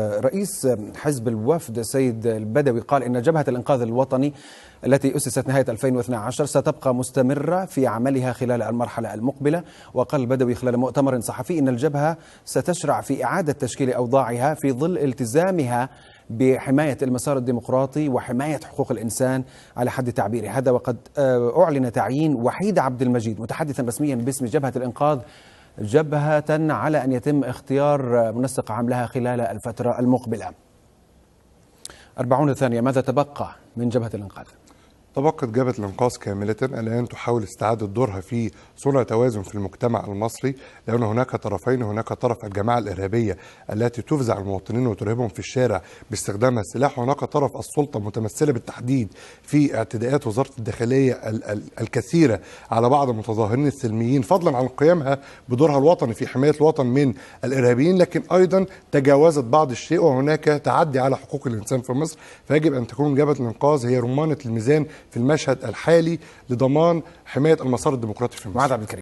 رئيس حزب الوفد السيد البدوي قال إن جبهة الإنقاذ الوطني التي أسست نهاية 2012 ستبقى مستمرة في عملها خلال المرحلة المقبلة. وقال البدوي خلال مؤتمر صحفي إن الجبهة ستشرع في إعادة تشكيل أوضاعها في ظل التزامها بحماية المسار الديمقراطي وحماية حقوق الإنسان على حد تعبيره هذا. وقد أعلن تعيين وحيد عبد المجيد متحدثا رسميا باسم جبهة الإنقاذ جبهة على أن يتم اختيار منسق عملها خلال الفترة المقبلة. 40 ثانية، ماذا تبقى من جبهة الإنقاذ؟ تبقت جبهة الإنقاذ كاملة الآن تحاول استعادة دورها في صنع توازن في المجتمع المصري، لأن هناك طرفين. هناك طرف الجماعة الإرهابية التي تفزع المواطنين وترهبهم في الشارع باستخدام السلاح، وهناك طرف السلطة متمثلة بالتحديد في اعتداءات وزارة الداخلية الكثيرة على بعض المتظاهرين السلميين، فضلا عن قيامها بدورها الوطني في حماية الوطن من الإرهابيين، لكن أيضا تجاوزت بعض الشيء وهناك تعدي على حقوق الإنسان في مصر. فيجب أن تكون جبهة الإنقاذ هي رمانة الميزان في المشهد الحالي لضمان حماية المسار الديمقراطي في مصر.